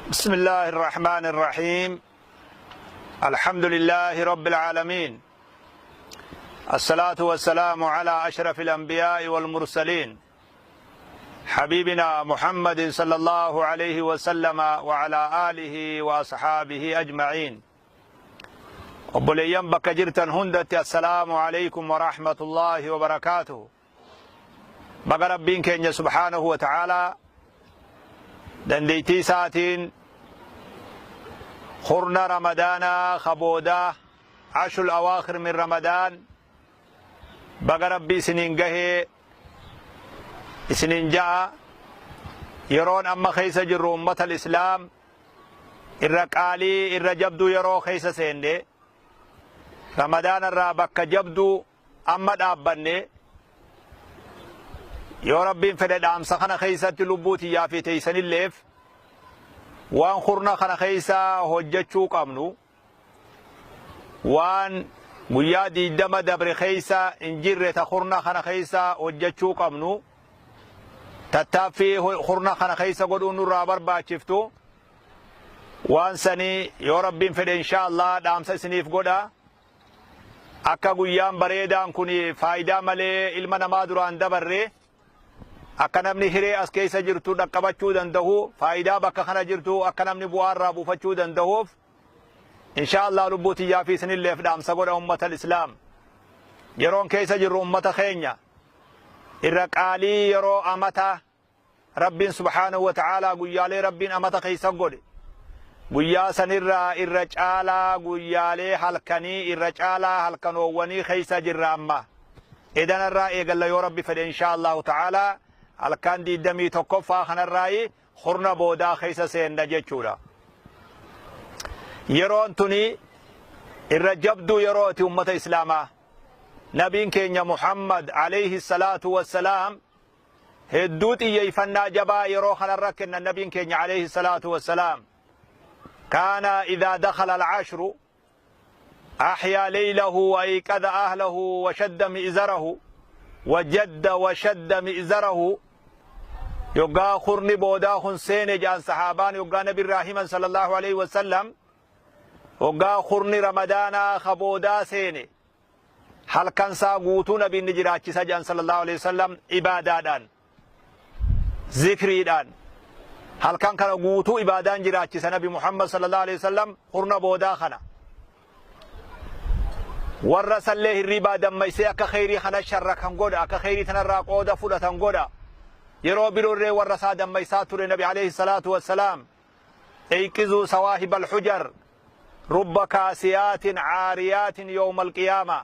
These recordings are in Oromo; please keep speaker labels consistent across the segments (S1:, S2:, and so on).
S1: بسم الله الرحمن الرحيم الحمد لله رب العالمين الصلاة والسلام على أشرف الأنبياء والمرسلين حبيبنا محمد صلى الله عليه وسلم وعلى آله وأصحابه أجمعين. Obboleeyyan bakka jirtan hundatti, assalaamu alaykum warahmatullaahi wabarakaatuhu. Baga Rabbiin keenya subhaanahu wa ta'aalaa dandeettii isaatiin kurna Ramadaanaa ka boodaa, ashul awaakhir min Ramadaan, baga Rabbi isiniin gahee isiniin ja'a. Yeroon amma keessa jirru, ummata islaam, irra qaalii, irra jabduu yeroo keessa seenne. Ramadaana irraa bakka jabduu amma dhaabbanne. Yoo Rabbiin fedhe, dhaamsa kana keessatti lubbuu tiyyaa fi teeysanilleef waan kurna kana keessa hojjechuu qabnu, waan guyyaa 20 dabre keessa hin jirre ta kurna kana keessa hojjechuu qabnu, tattaaffii kurna kana keessa godhuun nurraa barbaachiftu, waan sanii yoo Rabbiin fedhe, insha Allah, dhaamsa isiniif godha. Akka guyyaan bareedaan kun faayidaa malee ilma namaa duraan dabarre, akka namni hiree as keessa jirtu dhaqqabachuu danda'u, faayidaa bakka kana jirtu akka namni bu'aa irraa buufachuu danda'uuf, insha Allah, lubbuu tiyyaa fi isinilleef dhaamsa godha. Ummata islaam, yeroon keessa jirru, ummata keenya, irra qaalii yeroo amata Rabbiin subhaanahu wa ta'aalaa, guyyaalee Rabbiin amata keessa godhe, guyyaa sanirraa irra caalaa guyyaalee halkanii, irra caalaa halkanoowwanii keessa jirra. Amma edanarraa eegalla, yoo Rabbi fedhe, insha Allahu ta'aalaa, halkan 21ffaa kanarraayi kurna boodaa keessa seenna jechuudha. Yeroon tuni irra jabduu yerooti, ummata islaamaa. Nabiin keenya Muhammad alayhi salaatu wassalaam hedduu xiyyeeffannaa jabaa yeroo kanarra kenna. Nabiin keenya alayhi salaatu wassalaam kaana idaa dakhala alcashru أحيا ليله وأيقظ أهله وشد مئزره وجد وشد مئزره. Yoggaa kurni boodaa kun seene jaan sahaabaan, yoggaa Nabi irraa himan sallallahu alaihi wasallam, yoggaa kurni Ramadaanaa ka boodaa seene, halkan isaa guutuu Nabiin ni jiraachisa jaan sallallahu alaihi wasallam. Ibaadaadhaan, zikriidhaan halkan kana guutuu ibaadaan jiraachisa Nabi Muhammad sallallahu alaihi wasallam kurna boodaa kana. Warra sallee hirribaa dammaysee akka kheyrii kana sharrakan godha, akka kheyrii tanarraa qooda fudhatan godha. Yeroo biroorree warra isaa dammaysaa ture Nabi alayhi salaatu wassalaam. "أيقظوا صواحب الحجر، رب كاسيات عاريات يوم القيامة."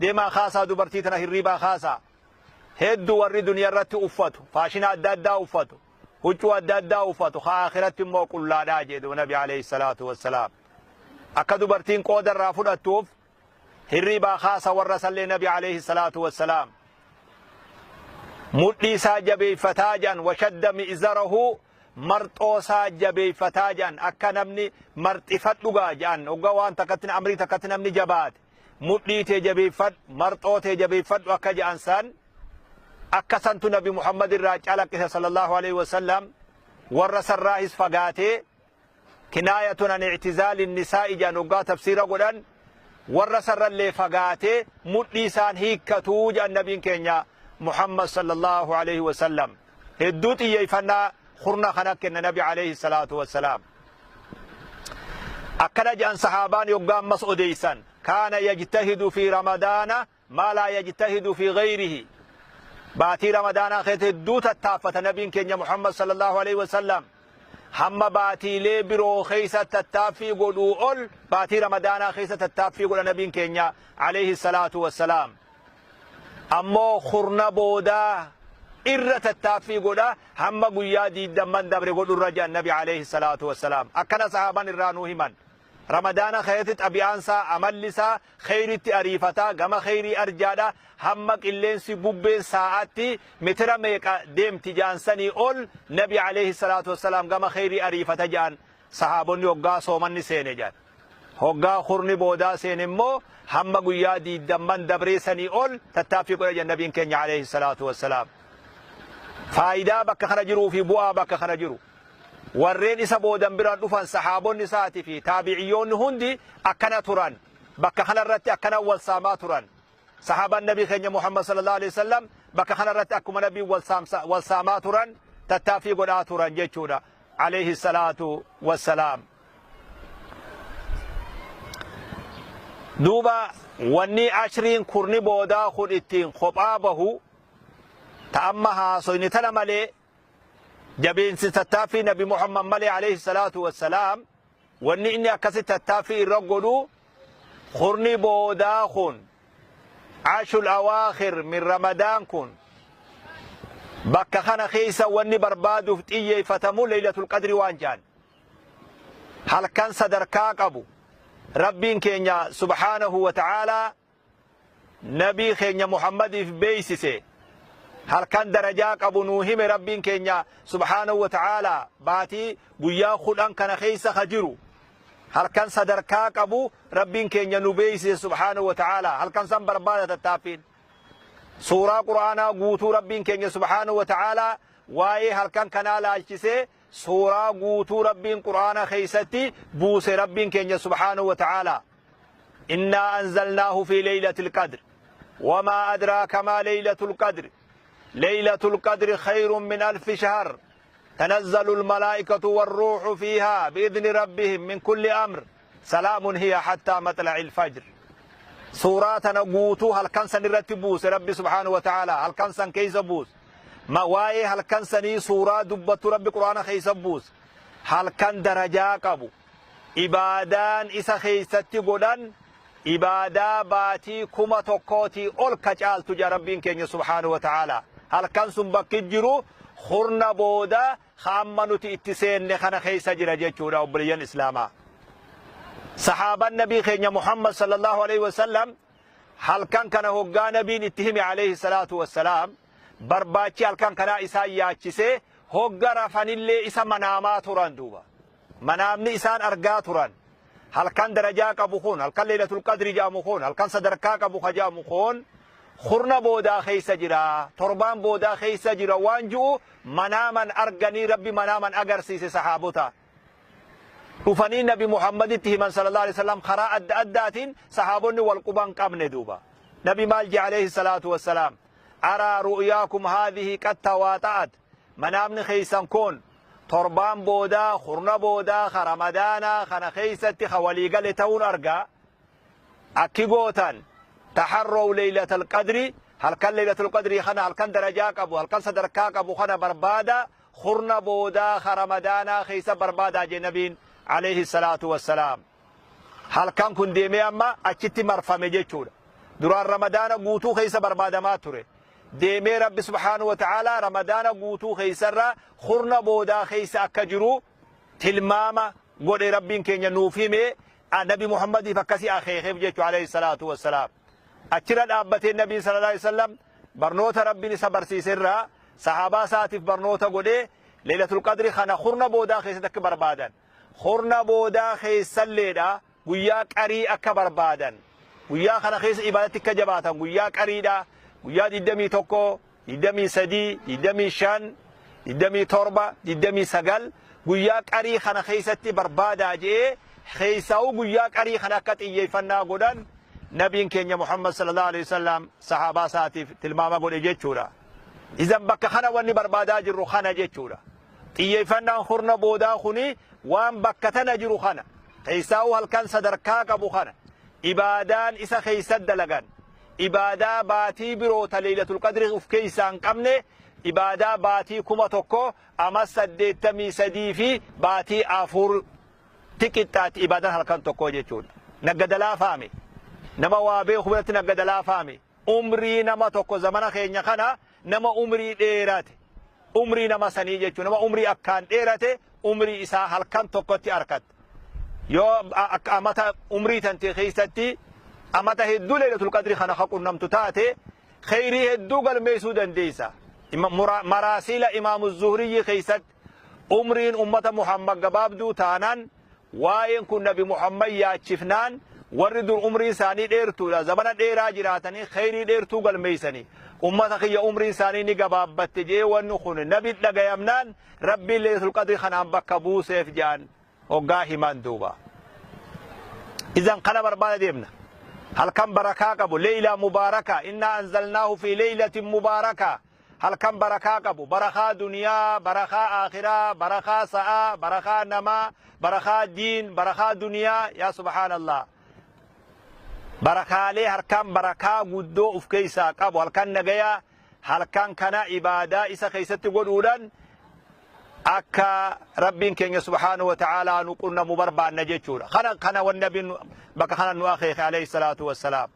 S1: Deemaa kaasaa, dubartii tana hirribaa kaasaa. Hedduu warri duniyaa irratti uffatu, faashina adda addaa uffatu, huccuu adda addaa uffatu, haa akhiratti immoo qullaadhaa jedhu Nabi alayhi salaatu wassalaam. Akka dubartiin qooda irraa fudhattuuf hirribaa kaasa warra sallee Nabi alayhi salaatu wassalaam. Mudhii isaa jabeeffataa jedhan, وشد مئزره, marxoo isaa jabeeffataa jedhan. Akka namni marxifadhu gaa jedhan, hoggaa waan takkatti, amrii takkatti namni jabaate, mudhii tee jabeeffadhu, marxoo tee jabeeffadhu akka jedhan san, akka santu Nabi Muhammad irraa calaqqise sallallahu alaihi wasallam. Warra sarraahis fagaatee, كناية عن اعتزال النساء jedhan hoggaa tafsiira godhan, warra sarrallee fagaatee mudhii isaan hiikkatuu jedhan. Nabiin keenya Muhammad sallallahu alaihi wasallam hedduu xiyyeeffannaa kurna kana kenna Nabi alayhi salaatu wassalaam. Akkana jedhan sahaabaan yoggaa ammas odeeysan: كان يجتهد في رمضان ما لا يجتهد في غيره. Baatii Ramadaanaa keessa hedduu tattaaffata nabiin keenya Muhammad sallallahu alaihi wasallam. Hamma baatiilee biroo keessa tattaaffii godhuu ol baatii Ramadaanaa keessa tattaaffii godha nabiin keenya alayhi salaatu wassalaam. Ammoo kurna boodaa irra tattaaffii godha, hamma guyyaa 20n dabre godhurra jedhan Nabi alayhi salaatu wassalaam. Akkana sahaaban irraa nuu himan. Ramadaana keessatti xabi'aansaa, amalli isaa kheyritti ariifataa, gama kheyrii arjaadha. Hamma qilleensi bubbeen saa'aatti mitira meeqa deemti jaansanii ol Nabi alayhi salaatu wassalaam gama kheyrii ariifata jedhan sahaabonni hoggaa soomanni seene jedhan. Hoggaa kurni boodaa seene immoo hamma guyyaa 20n dabree sanii ol tattaaffii godha jedhan nabiin keenya alayhi salaatu wassalaam. Faayidaa bakka kana jiruu fi bu'aa bakka kana jiru. Warreen isa boodan biraan dhufan, sahaabonni isaatii fi taabiciyyoonni hundi akkana turan. Bakka kanarratti akkana wal saamaa turan. Sahaabaan Nabii keenya Muhammad sallallahu alaihi wasallam bakka kanarratti akkuma Nabii wal saamaa turan, tattaaffii godhaa turan jechuudha. Alayhi salaatu wassalaam. Duuba wanni ashriin kurni boodaa kun ittiin kophaa bahu ta amma haasoyni tana malee, jabeensi tattaaffii Nabi Muhammad malee, alayhi salaatu wassalaam, wanni inni akkasi tattaaffii irra godhu, kurni boodaa kun, ashrul awaakhir min Ramadaan kun, bakka kana keessa wanni barbaaduuf xiyyeeffatamu Leeylatul Qadri waan jedhan, halkan sadarkaa qabu Rabbiin keenya subhaanahu wa ta'aalaa Nabii keenya Muhammadiif beeysise, halkan darajaa qabu nuu hime Rabbiin keenya subhaanahu wa ta'aalaa. Baatii guyyaa 10 kana keessa ka jiru halkan sadarkaa qabu Rabbiin keenya nu beeysise subhaanahu wa ta'aalaa. Halkan san barbaada tattaaffiin. Suuraa Qur'aanaa guutuu Rabbiin keenya subhaanahu wa ta'aalaa waa'ee halkan kanaa laalchisee suuraa guutuu Rabbiin Qur'aana keessatti buuse Rabbiin keenya subhaanahu wa ta'aalaa. Innaa anzalnaahu fi leeylatil qadr. Wamaa adraaka maa leeylatul qadr. Leeylatul qadri khayrun min alfi shahr. Tanazzalu almalaa'ikatu warruuhu fiihaa bi'idni rabbihim min kulli amr. Salaamun hiya hattaa matla'il fajr. Suuraa tana guutuu halkan san irratti buuse Rabbi subhaanahu wa ta'aalaa, halkan san keessa buuse. Ma waa'ee halkan sanii suuraa dubbattu Rabbi Qur'aana keessa buuse. Halkan darajaa qabu. Ibaadaan isa keessatti godhan ibaadaa baatii 1000tii ol ka caaltu jedha Rabbiin keenya subhaanahu wa ta'aalaa. Halkan sun bakki jiru kurna booda ka amma nuti itti seenne kana keessa jira jechuudha, obboleeyyan Islaamaa. Sahaabaan Nabii keenya Muhammad sallallahu alaihi wasallam halkan kana hoggaa Nabiin itti hime alayhi salaatu wassalaam, barbaachi halkan kanaa isaan yaachisee hogga rafanillee isa manaamaa turan duuba. Manaamni isaan argaa turan, halkan darajaa qabu kun, halkan Leeylatul Qadri jedhamu kun, halkan sadarkaa qabu ka jedhamu kun kurna boodaa keessa jira, torbaan boodaa keessa jira waan ji'u manaaman arganii Rabbi manaaman agarsiise sahaabota. Dhufanii Nabi Muhammaditti himan sallallahu alaihi wasallam karaa adda addaatiin. Sahaabonni wal quban qabne duuba. Nabi maal jedhe alayhi salaatu wassalaam? Araa ru'yaakum haadhihi qad tawaaxa'at. Manaamni keessan kun torbaan boodaa, kurna boodaa ka Ramadaanaa kana keessatti ka walii gale ta'uun argaa. Akki gootan, taharrow Leeylatal Qadri, halkan Leeylatul Qadrii kana, halkan darajaa qabu, halkan sadarkaa qabu kana barbaada, kurna boodaa ka Ramadaanaa keessa barbaadaa jee Nabiin alayhi salaatu wassalaam. Halkan kun deemee amma achitti marfame jechuudha. Duraan Ramadaana guutuu keessa barbaadamaa ture. Deemee Rabbi subhaanahu wa ta'aalaa Ramadaana guutuu keessarra kurna boodaa keessa akka jiru tilmaama godhe Rabbiin keenya nuuf hime, Nabi Muhammadiif akkasii akeekeef jechuudha alayhi salaatu wassalaam. Achirra dhaabbatee Nabiin sallallahu alaihi wasallam barnoota Rabbiin isa barsiise irraa sahaabaa isaatiif barnoota godhee, Leeylatul Qadri kana kurna boodaa keessatti akka barbaadan. Kurna boodaa keessalleedha guyyaa qarii akka barbaadan. Guyyaa kana keessa ibaadatti akka jabaatan, guyyaa qariidha. Guyyaa 21, 23, 25, 27, 29, guyyaa qarii kana keessatti barbaadaa je'ee, keessaa'uu guyyaa qarii kana akka xiyyeeffannaa godhan Nabiin keenya Muhammad sallallahu alaihi wasallam sahaabaa isaatiif tilmaama godhe jechuudha. Izan bakka kana wanni barbaadaa jirru kana jechuudha. Xiyyeeffannaan kurna boodaa kuni waan bakka tana jiru kana. Keessaa'uu halkan sadarkaa qabu kana. Ibaadaan isa keessatti dalagan, ibaadaa baatii biroo ta Leeylatul Qadri of keessaa hin qabne, ibaadaa baatii 1000 ama 83 fi baatii 4 ti qixxaatti ibaadaan halkan tokkoo jechuudha. Naggada laafaame. Nama waa beeku biratti naggada laafaame. Umrii nama tokko, zamana keenya kana nama umrii dheerate, umrii nama sanii jechuudha. Nama umrii akkaan dheerate umrii isaa halkan tokkotti arkatta. Yoo akka amata umrii tantee keessatti amata hedduu Leeylatul Qadri kana ka qunnamtu taate, kheyrii hedduu galmeessuu dandeessa. Maraasiila Imaamu Zuhriyyi keessatti, umriin ummata Muhammad gabaabduu taanaan, waa'een kun Nabi Muhammad yaachifnaan, warri dur umriin isaanii dheertuudha, zamana dheeraa jiraatanii kheyrii dheertuu galmeessanii. Ummata kiyya umriin isaanii ni gabaabbatte jee wanni kun nabi dhagayamnaan Rabbiin Laylatul Qadri kanaan bakka buuseef jedhan hoggaa himan duuba. Idan kana barbaada deemna. Halkan barakaa qabu, leeylaa mubaaraka, innaa anzalnaahu fi leeylatin mubaaraka. Halkan barakaa qabu, barakaa duniyaa, barakaa aakhiraa, barakaa sa'aa, barakaa namaa, barakaa diin, barakaa duniyaa, yaa subhaanallah. Barakaalee halkan barakaa guddoo uf keessaa qabu, halkan nagayaa, halkan kana ibaadaa isa keessatti godhuudhaan akka Rabbiin keenya subhaanahu wa ta'aalaa nu qunnamu barbaanna jechuudha. Kana wan nabiin bakka kana nu akeeke alayhi salaatu wassalaam.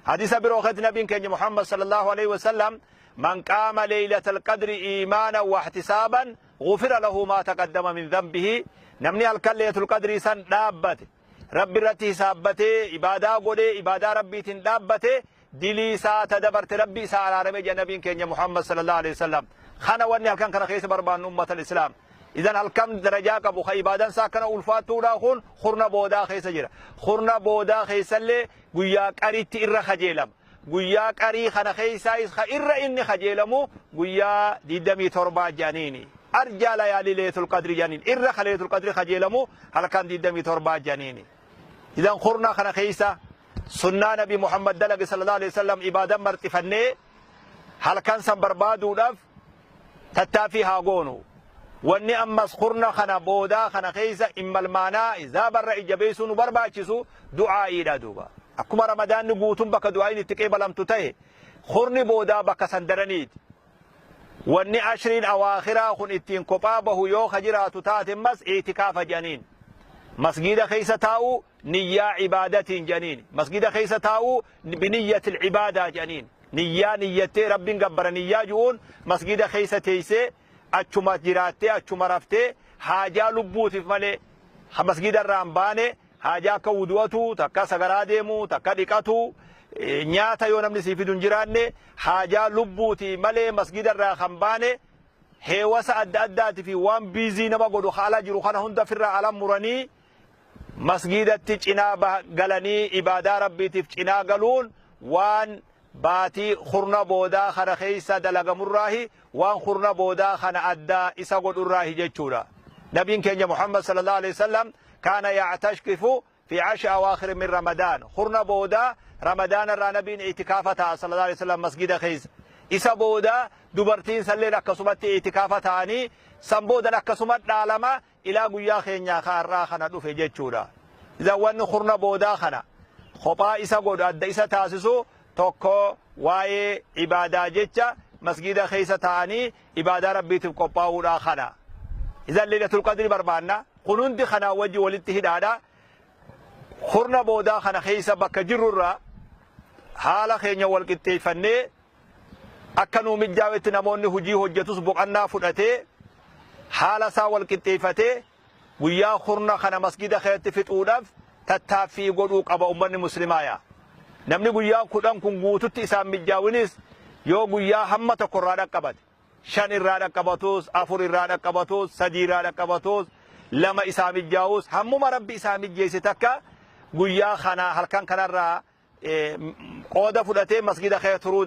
S1: Hadiisa biroo keessatti nabiin keenya Muhammad sallallahu alayhi wasallam man qaama laylatal qadri iimaanan wa ihtisaaban ghufira lahu maa taqaddama min dhanbihi. Namni halkan laylatul qadrii san dhaabbate, Rabbi irratti hisaabbatee ibaadaa godhee ibaadaa Rabbiitiin dhaabbate, dilii isaa ta dabarte Rabbi isaa araarame jedha nabiin keenya Muhammad sallallahu alayhi wasallam. Kana wanni halkan kana keessa barbaannu ummata islaam. Idan halkan darajaa qabu ka ibaadan isaa akkana ulfaattuudha kun kurna boodaa keessa jira. Kurna boodaa keessallee guyyaa qariitti irra kajeelama. Guyyaa qarii kana keessaa ka irra inni kajeelamu guyyaa 27 jedhaniini. Arjaa layaalii Laylatul Qadri jedhaniin irra ka Laylatul Qadri kajeelamu halkan 27 jedhaniini. Idan kurna kana keessa sunnaa Nabi Muhammad dalage sallallahu alaihi wasallam ibaadan marxifannee halkan san barbaaduudhaaf tattaaffii haa goonu. Wanni ammas kurna kana boodaa kana keessa immalmaanaa izaaba ijjabeessuu nu barbaachisu du'aa'iidha duuba. Akkuma Ramadaanni guutuun bakka du'aa'iin itti qeebalamtu ta'e, kurni boodaa bakka san daraniiti. Wanni ashriin awaakhiraa kun ittiin kophaa bahu yoo ka jiraatu taate ammas itikaafa jedhaniin. Masgiida keessa taa'uu niyyaa ibaadatiin jedhaniin. Masgiida keessa taa'uu biniyyatil ibaadaa jedhaniin. Niyyaa niyyattee Rabbiin gabbara niyyaa ju'uun masgiida keessa teessee achuma jiraattee achuma raftee haajaa lubbuutiif malee masgiida irraa hin baane, haajaa akka wudu'atu, takka sagaraa deemu, takka dhiqatu, nyaata yoo namni sii fidu hin jiraanne, haajaa lubbuutii malee masgiida irraa kan baane, heewasa adda addaatii fi waan biizii nama godhu haala jiru kana hunda ofirraa ala muranii masgiidatti cinaa galanii ibaadaa Rabbiitiif cinaa galuun waan baatii kurna boodaa kana keessa dalagamurraahi, waan kurna boodaa kana addaa isa godhurraahi jechuudha. Nabiin keenya Muhammad sallallahu alaihi wasallam kaana yactashkifu fi ashri awaakhir min Ramadaan. Kurna boodaa Ramadaan irraa nabiin itikaafa ta'a sallallahu alaihi wasallam masgida keessa. Isa boodaa dubartiin salleen akkasumatti itikaafa ta'anii san boodan akkasuma dhaalama ilaa guyyaa keenyaa kaarraa kana dhufe jechuudha. Idan wanni kurna boodaa kana kophaa isa godhu, adda isa taasisu, tokko waa'ee ibaadaa jecha masgida keessa ta'anii ibaadaa Rabbiitiif qophaa'uudha kana. Idan Laylatul Qadri barbaanna. Kun hundi kanaa wajji walitti hidhaadha. Kurna boodaa kana keessa bakka jirrurraa haala keenya wal qixxeeffannee akka nuu mijjaawetti namoonni hojii hojjetus boqannaa fudhatee haala isaa wal qixxeeffatee guyyaa kurna kana masgida keessatti fixuudhaaf tattaaffii godhuu qaba ummanni muslimaa yaa. Namni guyyaa 10 kun guututti isaan mijjaawinis yoo guyyaa hamma tokko irraa dhaqqabate, 5 irraa dhaqqabatus, 4 irraa dhaqqabatus, 3 irraa dhaqqabatus, 2 isaa mijjaa'us, hammuma Rabbi isaa mijjeesse takka guyyaa kana halkan kanarraa qooda fudhatee masgida keessa turuu.